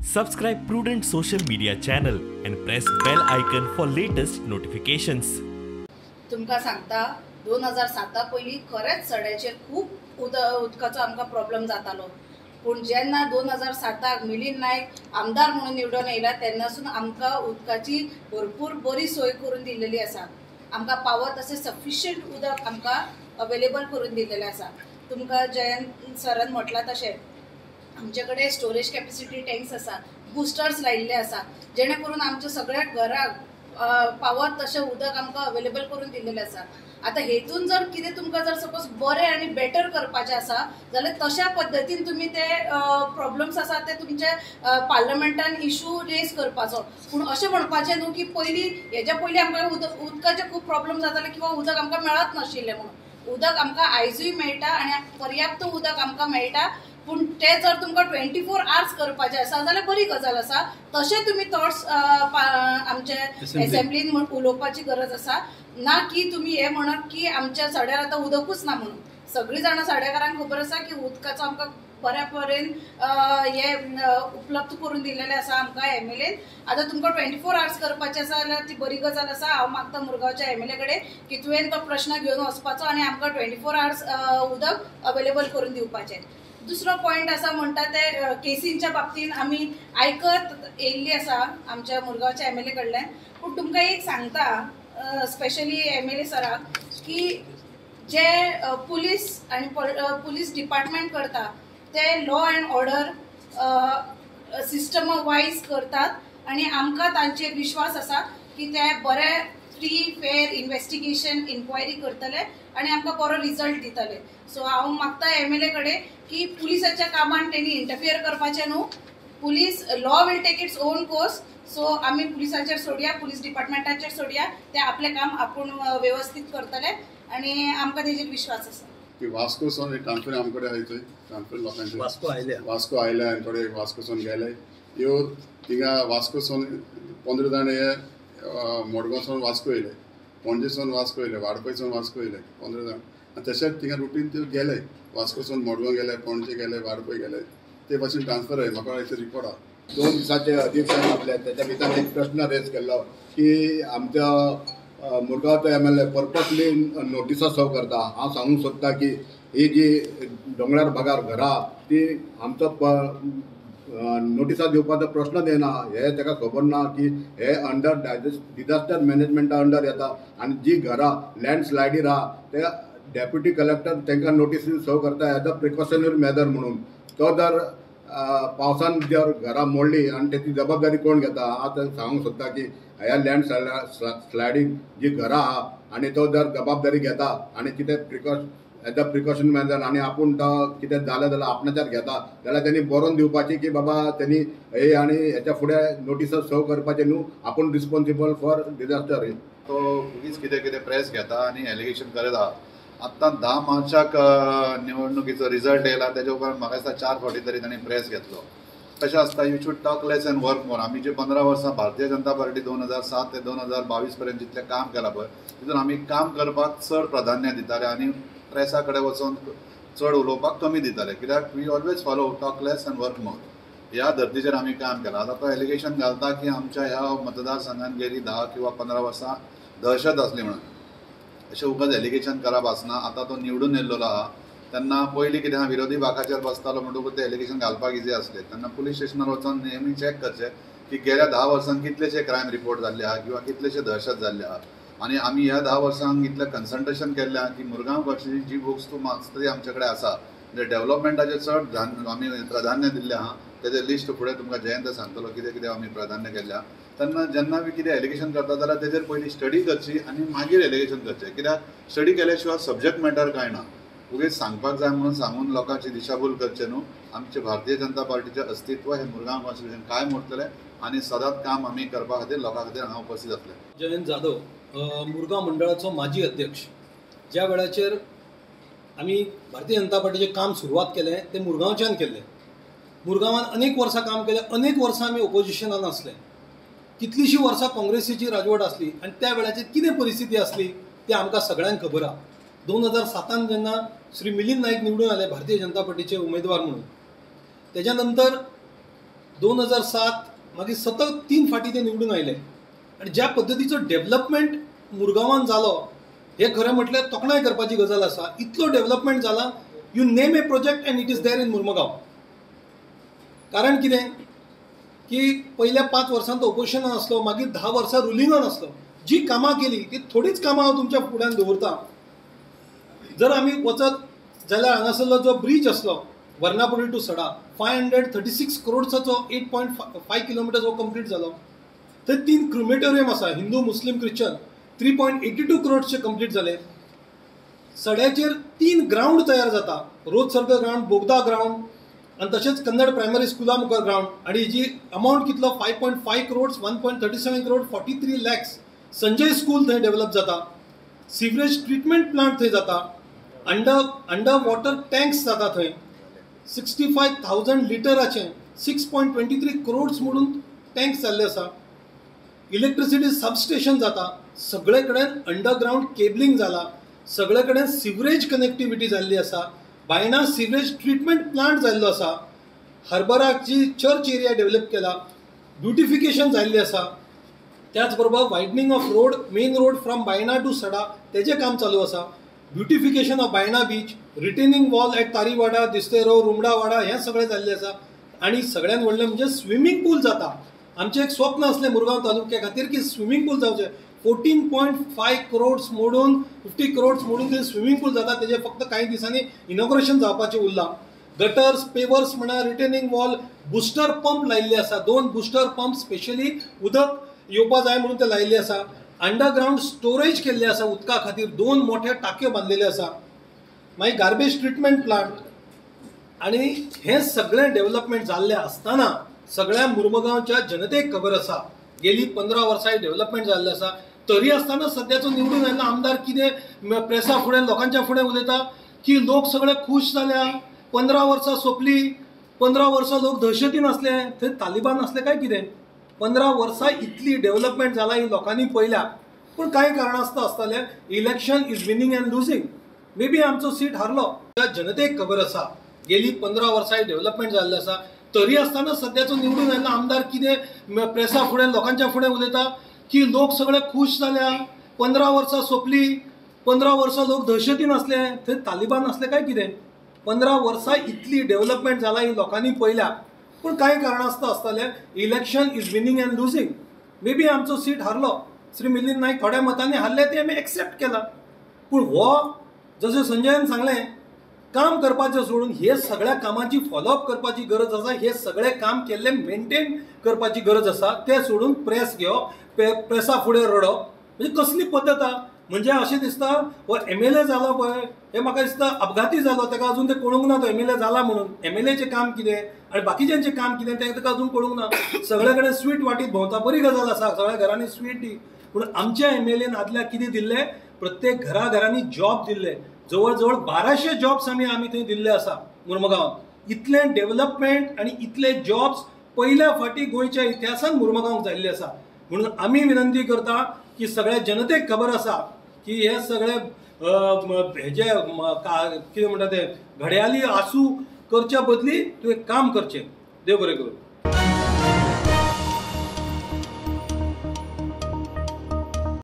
Subscribe Prudent Social Media channel and press bell icon for latest notifications. तुमकां सांगता 2007 पयलीं खरेंच सड्याचेर खूब उदकाचो आमकां प्रॉब्लम जातालो. पूण जेन्ना 2007 मिलिंद नायक आमदार म्हणून निवडून येयला तेन्नासून आमकां उदकाची भरपूर बरी सोय करून दिल्लेली आसा. आमकां पावत अशें सफिशियंट उदक आमकां अवेलेबल करून दिल्लेलें आसा. तुमकां जयंत सरान म्हटलां तशें आमचे कडेन स्टोरेज कॅपेसिटी टँक्स आसा, बुस्टर्स लायिल्ले आसा, जेणे करून आमच्या सगळ्या घराक पावत तशें उदक आमकां अवेलेबल करून दिल्लेलें आसा. आतां हेतून जर कितें तुमकां जर सपोज बरें आनी बेटर करपाचें आसा जाल्यार तशा पद्दतीन तुमी ते प्रॉब्लम्स आसा ते तुमचे पार्लमेंटान इशू रेज करपाचो. पूण अशें म्हणपाचें न्हू की पयलीं हेज्या पयलीं आमकां उदकाचे खूब प्रॉब्लम जाताले किंवा उदक आमकां मेळत नाशिल्लें म्हणून. उदक आमकां आयजूय मेळटा आनी पर्याप्त उदक आमकां मेळटा. पूण ते जर तुमकां 24 आवर्स करपाचें आसा जाल्यार बरी गजाल आसा. तशें तुमी थॉट्स आमचे एसेंब्लीन उलोवपाची गरज आसा, ना की तुमी हें म्हणत की आमच्या सड्यार आतां उदकूच ना म्हणून. सगळीं जाणां सड्याकारांक खबर आसा की उदकाचो आमकां बऱ्या परेन हे उपलब्ध करून दिल्लेलें आसा आमकां एमएलएन. आतां तुमकां 24 आवर्स करपाचें आसा जाल्यार ती बरी गजाल आसा. हांव मागता मुरगांवच्या एमएलए कडेन की तुवें तो प्रश्न घेवन वचपाचो आनी आमकां 24 आवर्स उदक अवेलेबल करून दिवपाचें. दुसरो पॉयंट आसा म्हणटा ते केसींच्या बाबतीन आमी आयकत येयल्ली आसा आमच्या मुरगांवच्या एमएलए कडल्यान. पूण तुमकां एक सांगता स्पेशली एमएलए सराक की जे पुलीस आनी पुलीस डिपार्टमेंट करता ते law and order system wise करतात आनी आमकां तांचेर विश्वास आसा की ते बरे फ्री फेर इन्वेस्टिगेशन इन्क्वायरी करतले आनी आमकां बरो रिजल्ट दितले. सो हांव मागता एमएलए कडेन की पुलिसाच्या कामान तेणी इंटरफियर करपाचें न्हू. Police law will take its own course. So आमी पुलिसांचेर सोडया, पुलीस डिपार्टमेंटाचेर सोडया, ते आपलें काम आपूण व्यवस्थीत करतले आनी आमकां तेजेर विश्वास आसा. की वास्कोसून एक ट्रान्सफर आमचे कडेन आयले, ट्रान्सफर लोकांचे वास्को आयले आनी थोडे वास्कोसून गेले. ह्यो थिंगा वास्कोसून 15 जाण हे मडगांवसून वास्को येयले, पणजेसून वास्को येयले, वाडपयसून वास्को येयले 15 जाण. आनी तशेंच थिंगा रुटीन ते गेले, वास्कोसून मडगांव गेले, पणजे गेले, वाडपय गेले, ते भाशेन ट्रान्सफर आयले. म्हाका इतलें रिपोर्ट आहा. 2 दिसाचे अधिवेशन आपले त्याच्या भितर एक प्रश्न रेज केल्लो की आमच्या मुरगांवचो एमएलए पर्पसली नोटिसा सर्व करता. हांव सांगूंक सोदता की ही जी दोंगरार भागार घरां ती आमचो नोटिसा दिवपाचो प्रश्नच येना. हे ताका खबर ना की हे अंडर डिजास्टर मॅनेजमेंटा अंडर येता आनी जी घरां लँडस्लायडीर आहा ते डेप्युटी कलेक्टर तांकां नोटीस सर्व करता एज अ प्रिकॉशनरी मेजर म्हणून. तो जर पावसान जर घरां मोडली आनी तेची जबाबदारी कोण घेता? हांव सांगूंक सोदता की ह्या लँड स्लायडींग जी घरां आहा आनी तो जर जबाबदारी घेता आनी कितें एज अ प्रिकॉशन मेजर आनी आपूण तो कितें जालें जाल्यार आपणाच्यार घेता जाल्यार तेणी बरोवन दिवपाची की बाबा तेणी हे आनी हेच्या फुडें नोटिसां सर्व करपाचें न्हू, आपूण रिस्पोन्सिबल फॉर डिजास्टर. तो उगीच कितें कितें प्रेस घेता आनी एलिगेशन करत आहा. आत्तां 10 मार्चाक निवडणुकीचो रिजल्ट येयला तेज्या उपरांत म्हाका दिसता 4 फावटी तरी तांणी प्रेस घेतलो. कशें आसता, you should talk less and work more. आमी जे 15 वर्सां भारतीय जनता पार्टी 2007 ते 2022 पर्यंत जितलें काम केलां पळय तितून आमी काम करपाक चड प्राधान्य दिताले आनी प्रेसा कडेन वचोन चड उलोवपाक कमी दिताले. कित्याक we always follow talk less and work more ह्या धर्तीचेर आमी काम केलां. आतां तो एलिगेशन घालता की आमच्या ह्या मतदारसंघान गेली 10 किंवा 15 वर्सां दहशत आसली म्हणून. अशें उगाच एलिगेशन करप आसना. आतां तो निवडून येयल्लो आहा तेन्ना पयलीं कितें आहा विरोधी बाकाचेर बसतालो म्हणटकूच ते एलिगेशन घालपाक इजी आसलें. तेन्ना पुलीस स्टेशनार वचोन नेहमी चॅक करचें की गेल्या 10 वर्सांक कितलेशे क्रायम रिपोर्ट जाल्ले आहा किंवा कितलेशे दहशत जाल्ले आहा. आनी आमी ह्या 10 वर्सांक इतलें कन्सल्टेशन केल्लें आहा की मुरगांव कॉन्स्टिट्युएन्सी जी वस्तू मागता ती आमचे कडेन आसा. म्हणजे डेव्हलपमेंटाचेर चड आमी प्राधान्य दिल्लें आहा. तेजें लिस्ट फुडें तुमकां जयंत सांगतलो कितें कितें आमी प्राधान्य केल्लें आहा. तेन्ना जेन्ना बी कितें एलिगेशन करता जाल्यार तेजेर पयलीं स्टडी करची आनी मागीर एलिगेशन करचें. कित्याक स्टडी केल्या शिवाय सब्जॅक्ट मॅटर कांय ना. उगीच सांगपाक जाय म्हणून सांगून लोकांची दिशाभूल करचें न्हू. आमचें भारतीय जनता पार्टीचें अस्तित्व हें मुरगांव कॉन्स्टिट्युएन्सीन कायम उरतलें आनी सदांच काम आमी करपा खातीर लोकां खातीर हांगा उपस्थित जातले. जयंत जाधव, मुरगांव मंडळाचो माजी अध्यक्ष. ज्या वेळाचेर आमी भारतीय जनता पार्टीचें काम सुरवात केलें तें मुरगांवच्यान केल्लें. मुरगांवान अनेक वर्सां काम केलें, अनेक वर्सां आमी ओपोजिशनान आसले, कितलींशीं वर्सां काँग्रेसीची राजवट आसली आनी त्या वेळाचेर कितें परिस्थिती आसली तें आमकां सगळ्यांक खबर आहा. 2007 जेन्ना श्री मिलिंद नायक निवडून आले भारतीय जनता पार्टीचे उमेदवार म्हणून, तेज्या नंतर 2007 मागीर सतत 3 फावटी ते निवडून आयले आनी ज्या पद्दतीचो डेव्हलपमेंट मुरगांवान जालो हे खरें म्हटल्यार तोखणाय करपाची गजाल आसा. इतलो डेव्हलपमेंट जाला, you name a project and it is there in Mormugao. कारण कितें की पयल्या 5 वर्सां तो ओपोजिशनान आसलो, मागीर 10 वर्सां रुलिंगान आसलो. जी कामां केली ती थोडीच कामां हांव तुमच्या फुड्यान दवरता. जर आमी वचत जाल्यार हांगासरलो जो ब्रीज आसलो वर्णापुरी टू सडा 536 करोड्साचो 8.5 किलोमिटर्स हो कंप्लीट जालो. थंय 3 क्रिमेटोरियम आसा, हिंदू मुस्लीम क्रिश्चन, 3.82 करोड्सचे कंप्लीट जाले. सड्याचेर 3 ग्रावंड तयार जाता, रोज सर्कल ग्रावंड, बोगदा ग्रावंड आनी तशेंच कन्नड प्रायमरी स्कुला मुखार ग्रावंड. आनी हेजी अमावंट कितलो 5.5 crores, 1.37 crore, 43 lakhs. Sanjay school थंय डेव्हलप जाता, सिवरेज ट्रिटमेंट प्लांट थंय जाता, अंडर वॉटर टँक्स जाता थंय, 65,000 लिटराचे 6.23 करोड्स म्हणून टँक्स जाल्ले आसा. इलेक्ट्रिसिटी सबस्टेशन जाता, सगळे कडेन अंडरग्रावंड केबलिंग जाला, सगळे कडेन सिवरेज कनेक्टिविटी जाल्ली आसा, बायणा सिवरेज ट्रिटमेंट प्लांट जाल्लो आसा, हार्बराची चर्च एरिया डेव्हलप केला, ब्युटिफिकेशन जाल्लें आसा. त्याच बरोबर widening of road, main road from Baina to Sada तेजें काम चालू आसा, beautification of Baina beach, retaining wall at Tariwada, Disteiro, Rumdawada हें सगळें जाल्लें आसा. आनी सगळ्यान व्हडलें म्हणजे स्विमींग पूल जाता. आमचें एक स्वप्न आसलें मुरगांव तालुक्या खातीर की स्विमींग पूल जावचें. 14.5 करोड्स मोडून 50 करोड्स मोडून ते स्विमींग पूल जाता, तेजें फक्त कांय दिसांनी इनॉग्रेशन जावपाचें उरलां. गटर्स, पेवर्स म्हणा, रिटेनिंग वॉल, बुस्टर पंप लायिल्ले आसा, 2 बुस्टर पंप स्पेशली उदक येवपा जाय म्हणून ते लायिल्ले आसा. अंडरग्रावंड स्टोरेज केल्ले आसा उदका खातीर, 2 मोठे टाक्यो बांदलेले आसा. मागीर गार्बेज ट्रिटमेंट प्लांट. आनी हें सगळें डेव्हलपमेंट जाल्लें आसतना सगळ्या मुरमुगांवच्या जनतेक खबर आसा गेली 15 वर्सां डेव्हलपमेंट जाल्लें आसा, तरी आसतना सद्याचो निवडून आयिल्लो आमदार कितें प्रेसा फुडें लोकांच्या फुडें उलयता की लोक सगळे खूश जाल्या, 15 वर्सां सोंपली, 15 वर्सां लोक दहशतीन आसले, थंय तालिबान आसले काय कितें. 15 वर्सां इतली डेव्हलपमेंट जाला ही लोकांनी पळयल्या. पूण कांय कारणास्तव आसतालें, election is winning and losing. May be आमचो सीट हारलो. त्या जनतेक खबर आसा गेली 15 वर्सां डेव्हलपमेंट जाल्लें आसा, तरी आसतना सद्याचो निवडून आयिल्लो आमदार कितें प्रेसा फुडें लोकांच्या फुडें उलयता की लोक सगळे खूश जाल्या, 15 वर्सां सोंपली, 15 वर्सां लोक दहशतीन आसले, थंय तालिबान आसले काय कितें. 15 वर्सां इतली डेव्हलपमेंट जाला ही लोकांनी पळयल्या. पूण कांय कारणास्तव आसतालें, election is winning and losing. May be आमचो सीट हारलो, श्री मिलिंद नायक थोड्या मतांनी हारले, ते आमी एक्सेप्ट केला. पूण हो जशें संजयान सांगलें, काम करपाचें सोडून हे सगळ्या कामाची फॉलोअप करपाची गरज आसा, हे सगळें काम केल्लें मेनटेन करपाची गरज आसा, तें सोडून प्रेस घेवप, प्रेसा फुडें रडप म्हणजे कसली पद्दत आहा. म्हणजे अशें दिसता हो MLA जालो पळय, हे म्हाका दिसता अपघाती जालो, ताका अजून तें कळूंक ना तो MLA जाला म्हणून. MLAचें काम कितें आनी बाकीच्यांचें काम कितें तें ताका अजून कळूंक ना. सगळे कडेन स्वीट वाटीत भोंवता, बरी गजाल आसा, सगळ्या घरांनी स्वीट दी, पूण आमच्या MLAन आदल्या कितें दिल्लें, प्रत्येक घराघरांनी जॉब दिल्ले, जवळ जवळ 1200 जॉब्स आमी थंय दिल्ले आसा मुरमुगांवांत. इतलें डेव्हलपमेंट आनी इतले जॉब्स पयल्या फावटी गोंयच्या इतिहासांत मुरमुगांवांत जाल्ले आसा. म्हणून आमी विनंती करता की सगळ्या जनतेक खबर आसा की हे सगळे हेजे कितें म्हणटा ते घड्याली आसू करच्या बदली तुवें काम करचें. देव बरें करूं.